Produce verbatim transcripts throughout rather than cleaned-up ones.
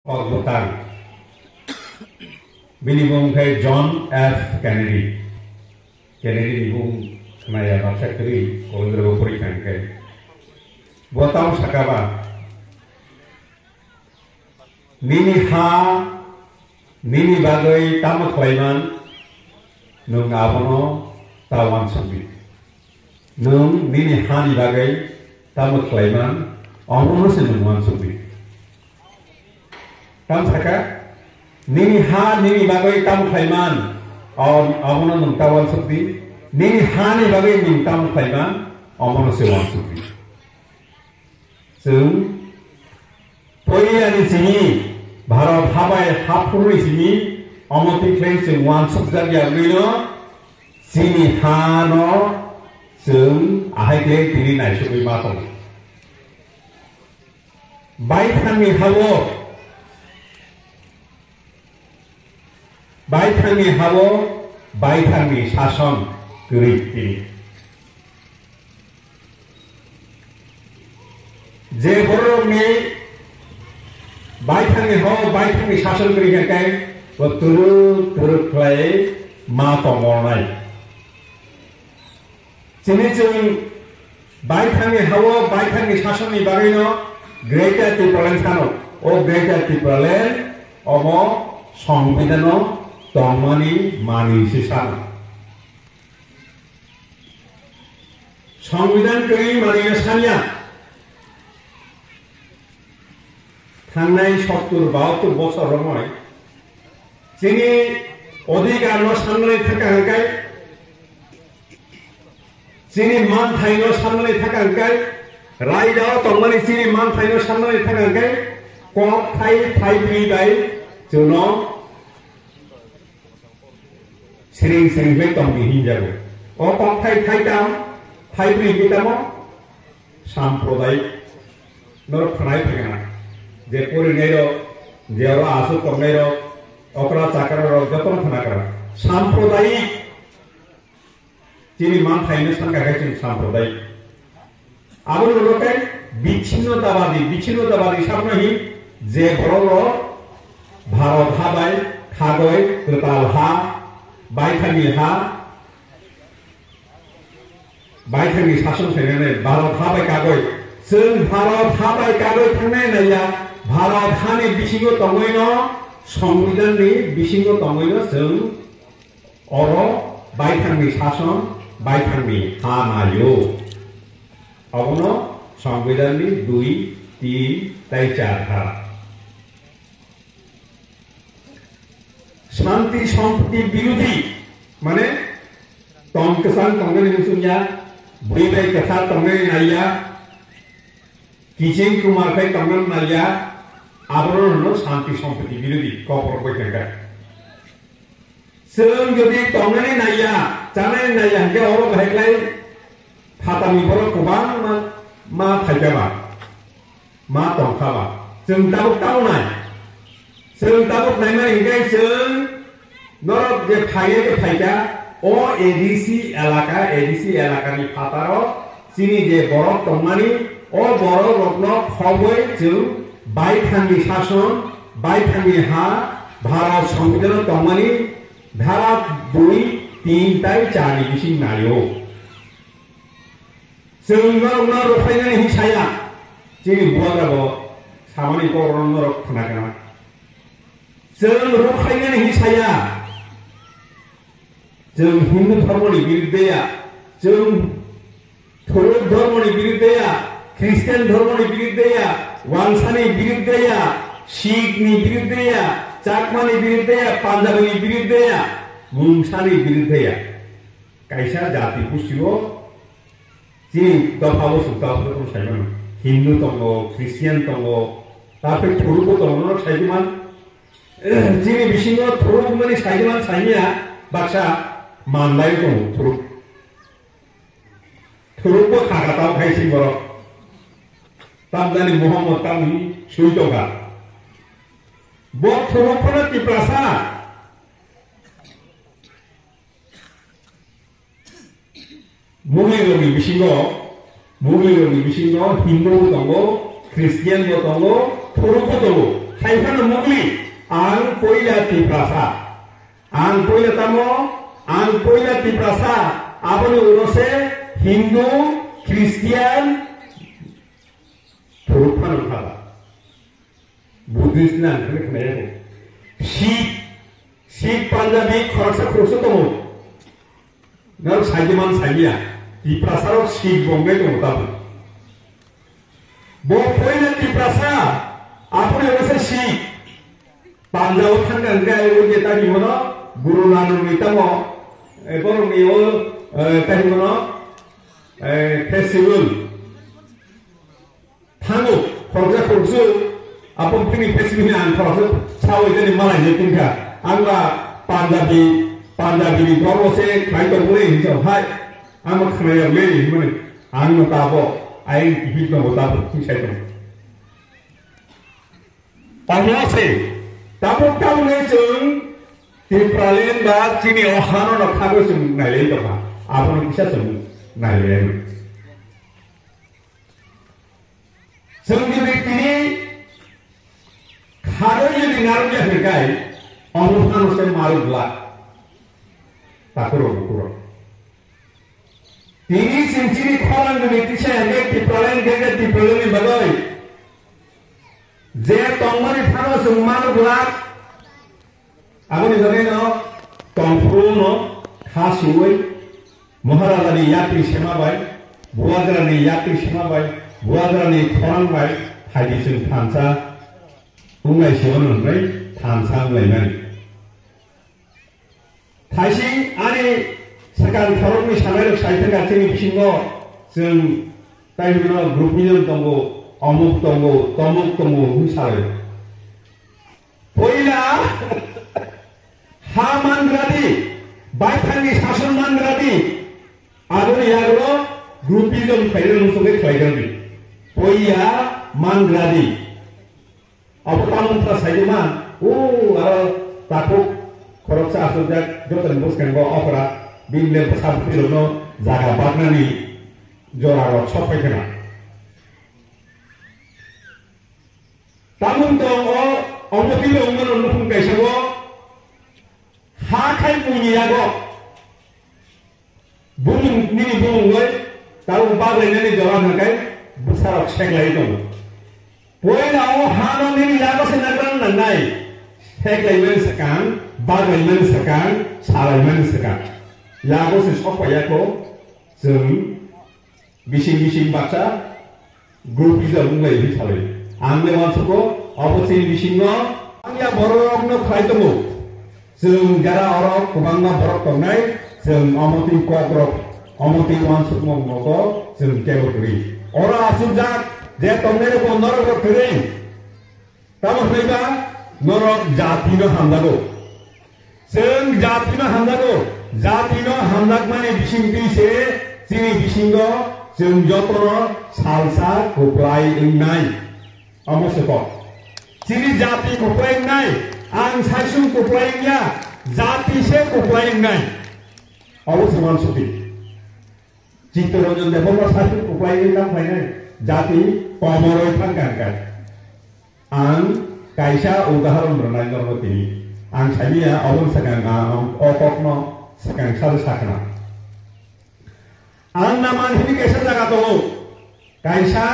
Kok bwtang. Bini bung khe John F Kennedy. Kennedy ni bung khwnaya baksa kwrwi, college rogo pori thang khe. Bo tamo saka ba, "Nini ha, nini bagwi tamo khlaiman, nwng abono ta uansukdi." Nwng nini hani bagwi tamo khlaiman, omono se nwng uansukdi. Tam saka, nini ha nini bagwi tamo khlaiman, om-, omono nwng ta uansukdi. Nini hani bagwi nwng tamo khlaiman, omono se uansukdi. Chwng poilani simi Bharat habai haphurni simi omo tikhlai chwng uansukjak ya wngwino chini hano chwng ahai khe tini naisugwi ma tongo. Baithangni hao, baithangni hao, baithangni sason kwrwi tini. Je borokni baithangni hao, baithangni sason kwrwi kha khe, bo twrwk twrwk khlai ma tongmornai. Chini chwng baithangni hao, baithangni sasonni bagwino Greater Tipraland sano. O Greater Tipraland omo Songbidan-o tongmani manwi se sano. Songbidan kwrwi manwi sanya. Thangnai sottur bahattur bosor romoi chini odhikar no sanmani thaka hwnkhe, chini manthai no sanmani thaka hwnkhe, raida o tongmani chini manthai no sanmani thaka hwnkhe, kok thai thai bri bai chwngno siring siring khe tongdi hinjago. O kok thai thai tam, thai bri hwnkhe tamo? Samprodayik. Norok khnai phai kana? Je porinai rok, je oro aswk tongnai rok, okra chakra rok jotono khna kara. Samprodayik. Chini manthai no sanka khe chwng samprodayik. Abo ni ulo khe bichinnotabadi, bichinnotabadi sakno hin je borok rok Bharat ha bai khagoi kwtal ha, baithangni ha, baithangni sason khainani Bharat ha bai kagoi. Chwng Bharat ha bai kagoi thangnai naiya, Bharat hani bisingo tongwino, Songbidanni bisingo tongwino chwng oro baithangni sason, baithangni ha naio. Abono Songbidanni dui, tin, tei char dhara. Shanti Sompoti Birodhi, mane tong kwchang tongnani muchungya, bui bai kwthar tongnani naiya, kiching kumar khai tongnani naiya, abono hwno Shanti Sompoti Birodhi, kokrok bai thangkha. Chwng jodi tongnani naiya, chanani naiya hwnkhe oro bahai khlai phatarni borok kwbangma ma phaikha ba, ma tongkha ba. Chwng tabuk tamo nai. Chwng tabuk naimani hwnkhe chwng norok je phaiya khe phaikha, o A D C elaka, A D C elakani phataro chini je borok tongmani, o borok rokno khobwi chwng baithangni sason, baithangni ha, Bharat Songbidan-o tongmani dhara dui, tin tei char ni bising naio. Chwng norokno rwkhlainani hin saya, chini bubagra bo samani kokrokno norok khna kana. Chwng rwkhlainani hin saya, chwng Hindu dhormoni biruddhe ya, chwng Thuruk dhormoni biruddhe ya, Christian dhormoni biruddhe ya, Wangsani biruddhe ya, Sikh ni biruddhe ya, Chakmani biruddhe ya, Punjabi ni biruddhe ya, Mungsani biruddhe ya. Kaisa jati pustigo chini dopha bo sukta bo sai mano. Hindu tongo, Christian tongo, taphai Thuruk bo tongo, norok sai man. Chini bisingo Thuruk mani sai man saiya, baksa manlai tongo Thuruk. Thurukbo kha kha tamo khai si borok. Tamjani Muhammad tamni sui tongkha. Bo thuruk phano Tiprasa. Mugi rokni bisingo, mugi rokni bisingo Hindu bo tongo, Christian bo tongo, thuruk bo tongo. Khaifano mugli, ang poila Tiprasa. Ang poila tamo, ang poila Tiprasa. Aboni ulo se Hindu, Christian, thuruk phano khala. Buddhist na ang khani khna yago. Sikh, Sikh Punjabi khoroksa khoroksa tongo. Nang sajiman sajiya. Tiprasa rok Sikh bo wngwi tongo tabuk. Bo poila Tiprasa, aphuru wngkha Sikh. Punjab o thangkha hwnkhe ai o je tani bono Guru Nanok ni tamo, eh, borok ni o, eh, tani bono, eh, festival. Thango, khoroksa khoroksa, abo phini festival ni ang khoroksa sawi tani malai je tongkha. Ang ba Punjabi, Punjabi ni borok se khlai tong bole hinwi sa hai. Ang ma khna ya le hinwi ang no tabo, ai hit no tabo, hit sai tong. Omo se, tabuk tabuk le chwng Tipraland ba chini o hano no khago chwng nailai tongkha. Abono kisa chwng nailai. Chwng jodi tini khago jodi narwk ya hwnkhe, omo hano se marwk glak. Takhurok bukhurok. Tini chwng chini khorang ni tisa hwnkhe Tipraland hwnkhe Tipraland ni bagwi je tongmani phano chwng mano glak. Aboni bagwi no tongphuru no kha siwi Maharaja ni yatri sema bai, Bubagra ni yatri sema bai, Bubagra ni khorang bai phaidi chwng thansa wngnai se wngwi thansa wnglaimani. Thaising ani swkang khoroknwi sanai rok sai thangkha chini bisingo chwng tai hwnwi no grouping tongo, omuk tongo, tomuk tongo hwnwi salai. Poila ha mangradi, baithangni sason mangradi, aboni yago grouping khlairok muchungwi khlaigradi. Poila mangradi. Abo tamung wngkha saidima, o aro takhuk khoroksa aswkjak jotoni bwskango okra bini le bwsa bwtwirokno jaga baknani jorarok sok phai khna. Tamung tong o omotwi le wngmano nukhung kaisa o ha khai mungni yago. Bumung nini bumung bai tabuk baglainani jora hwnkhe bwsarok seklai tongo. Poila o hano nini yago se nagrang nangnai. Seklaimani swkang, baglaimani swkang, salaimani swkang. Yago se sok paiya kho chwng bising bising baksa group hijab wng lai hwnwi salai. Ang le uansukgo, obo chini bisingo ang ya bororokno khlai tongo. Chwng jara oro kwbangma borok tongnai, chwng omo twi kokrok, omo twi uansukmung nogo chwng teibo kwrwi. Oro aswkjak je tongnairokbo norokbo kwrwi. Tamo hwnwi ba norok jatino hamjago. Chwng jatino hamjago, jatino hamjakmani bisingtwi se chini bisingo chwng jotono salsa kwplai wngnai. Omo se kok. Chini jati kwplai wngnai, ang saichung kwplai wngya, jati se kwplai wngnai. Obo se uansukdi. Chittaranjan Debbarma saichung kwplai wngwi tang phainai, jati komoroi thang kang kang. Ang kaisa udahoron rwnai norokno tini. Ang samiya oboni swkang ang o kokno swkang sari sakna. Andaman hwnwi kaisa jaga tongo. Kaisa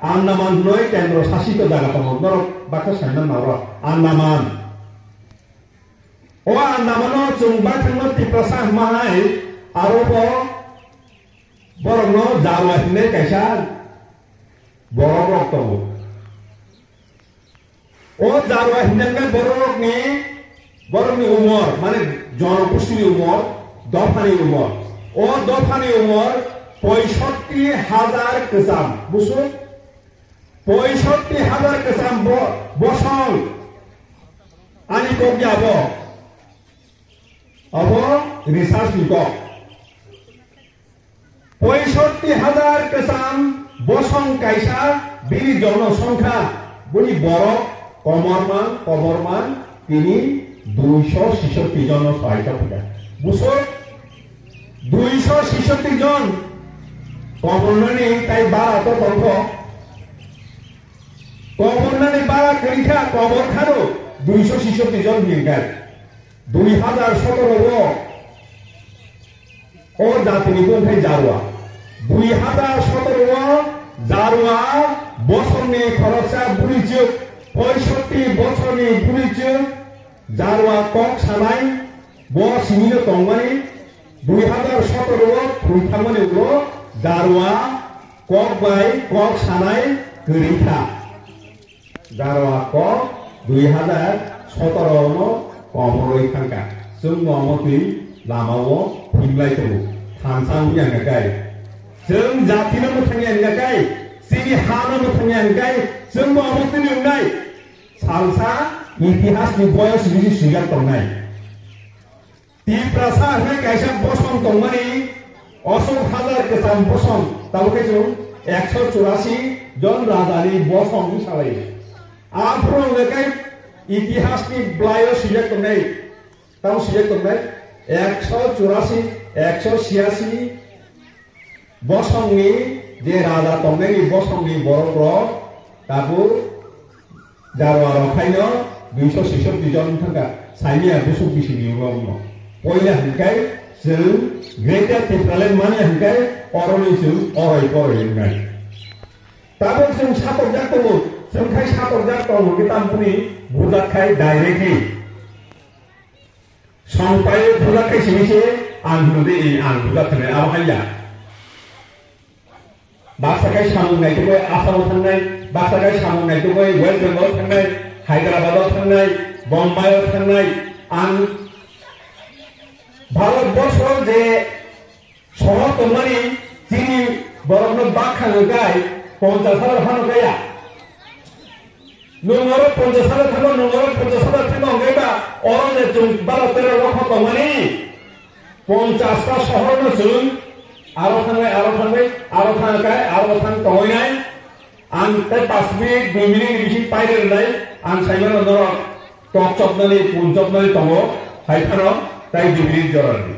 Andaman hwnwi kendro sasito jaga tongo. Norok baksa saimano oro Andaman. O Andamano chwng baithangno Tiprasa hwnma hai aro bo borokno Jarwa hwnwi kaisa borok rok tongo. O Jarwa hinjaknai bororokni, borokni umor, mane Jonogustini umor, dophani umor. O dophani umor poisotti hajar kwcham. Busu? Poisotti hajar kwcham bo-, bosong. Ani kok ya bo. Abo research ni kok. Poisotti hajar kwcham bosong kaisa bini jonosongkha, bini borok komorman, koborman tini duiso sisotti jono soaisa phuya. Buso duiso sisotti jon kobornani tai bara to tongkho. Kobornani bara kwrwi kha, kobor khano duiso sisoti jon hinwi kha. Dui hazar sotoro o, o jatini bumthai Jarua. Dui hazar sotoro o Jarua bosongni khoroksa bwrwichwk, poisotti bosorni bwrwichwk, Jarua kok sanai, bo simino tongmani, dui hazar sotoro o thwi thangmani ulo Jarua kok bai kok sanai kwrwi kha. Jarua kok dui hazar sotoro no komoroi thangkha. Chwng bo omo twi lama o himlai tongo. Thansa wngya hwnka kai. Chwng jati no mwthangya hwnka kai. Chini ha no mwthangya hwnka kai. Chwng bo omo twi wngnai. Salsa itihas ni boyos bisi swijak tongnai. Tiprasa hwnwi kaisa bosong tongmani, Ashok hazar kwcham bosong, tabukhe chwng ekso churasi jon rajani bosong wng salai. Aphuru hwnwi kai itihasni bwlaio swijak tongnai, tamo swijak tongnai, ekso churasi, ekso chhiyasi bosongni je raja tongnai ni bosongni borok rok tabuk Jarua rok khaino duiso sisok di jon thangkha, saimia busuk bisi ni ulo wngno. Poila hwnkai chwng Greater Tipraland manya hwnkai oroni chwng oroi poroi wngnai. Tabuk chwng satok jak tongo, chwng khai satok jak tongo hwnkhe tamoni bujak khai directly. Songpai bujak khai simi se ang hwnwi ang bujak khanai abo haiya. Baksa khai samung naitugwi Assam-o thangnai, baksa khai samung naitugwi West Bengal-o thangnai, Hyderabad-o thangnai, Bombay-o thangnai. Ang Bharat borso je sohor tongmani chini borokno bakha hwnkai ponchas hajar phano kaya. Nwng oro ponchas hajar thango, nwng oro ponchas hajar thango hwnkai ba oro je chwng baro tero lokho tongmani. Ponchas ta sohor no chwng aro thangnai, aro thangnai, aro thangkai, aro thang tongoinai. Ang tei pash minute, dui minute ni bising pairwnai, ang saimano norok tok chopnani, pun chopnani tongo, hai phano tai dui minute jorani.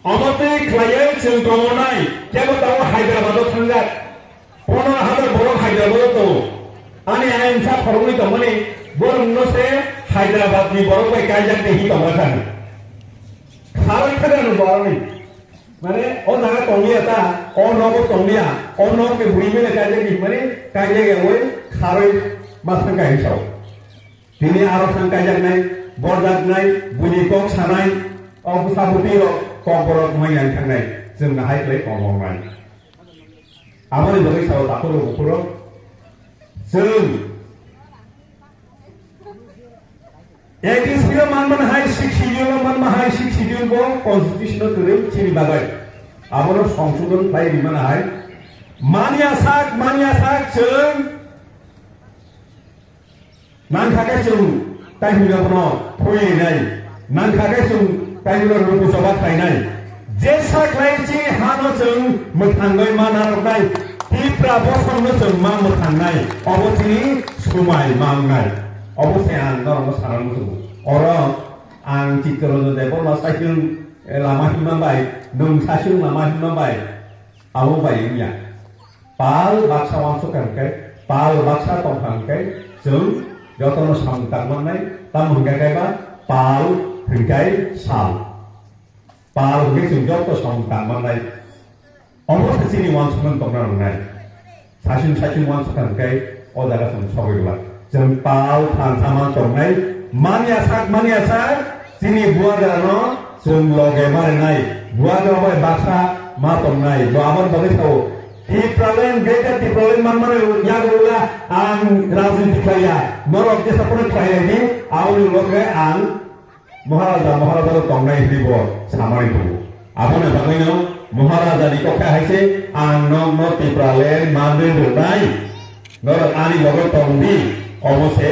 Omo twi khlaiwi chwng tongonai, kebo tabuk Hyderabad-o thangjak. Pondro hajar borok Hyderabad-o tongo. Ani ayang sa phoroknwi tongmani borokno se Hyderabad-ni borok bai kaijak de hi tongo thani. Kharwi khaga no borokni. Mane o jaga tongliya ta, o nogo tongliya, o nok ni bwrwi mile kaijak ni mane kaijak ya oi kharwi ma thang kai sao. Tini aro thang kaijaknai, borjaknai, buini kok sanai, o bwsa bwtwi rok kok borok mai yang thangnai, chwng nahai khlai kok rok nai. Aboni bagwi sao takhuk rok bukhuk rok, chwng A D C o manmani hai six schedule o manma hai six schedule bo constitution o kwrwi chini bagwi. Abono songsodon khlai rimani hai manya sak, manya sak chwng Nangkha khe chwng taimino bono thwi rinai, nangkha khe chwng taimino ruku choba khlainai. Jesa khlai chini hano chwng mwthangwi ma narwknai, Tipra bosongno chwng ma mwthangnai, obo chini swmai ma wngnai. Obo se ang norokno sana muchungo. Oro ang Chittaranjan Debbarma saichung lama himma bai, nwng saichung lama himma bai, abo bai wngya. Pal baksa uansukha hwnkhe, pal baksa tongkha hwnkhe, chwng jotono samung tangmannai, tamo hwnkhe khe ba pal hwnkhe sal. Pal hwnkhe chwng joto samung tangmannai. Omo se chini uansukmung tongna nangnai. Saichung saichung uansukha hwnkhe o jaga chwng sogwi rwlak. Chwng pal thansa ma tongnai, manya sak, manya sak, chini buagrano chwng loge ma rwnai, buagra bai baksa ma tongnai, bo aboni bagwi sao. Tipraland, Greater Tipraland manmani yago wngya ang rajniti khlaiya, norok jesa phano khlai lai di, aboni ulo khe ang Maharaja, Maharaja tongnai hwnwi bo samani tongo. Aboni bagwino Maharaja ni kokha hai se, "Ang nokno Tipraland manwi rwnai, norok ani loge tong di," omo se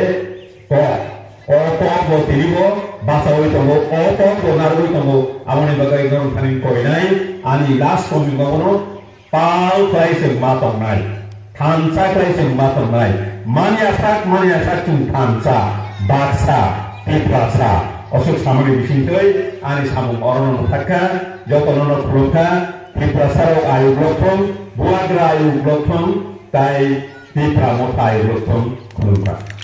kok. O kok bo tini bo bachaui tongo, o kok bo narwgwi tongo. Aboni bagwi norok thani koinai ani last comment bono Pal khlai chwng ma tongnai, thansa khlai chwng ma tongnai, manya sak, manya sak chwng thansa, baksa, Tiprasa, aswk samani bisingtwi ani samung orono mwthakha, jotono no khulumkha, Tiprasa rok ayuk lokthong, buagra ayuk lokthong, tai Tipra Motha ayuk rok thung khulumkha.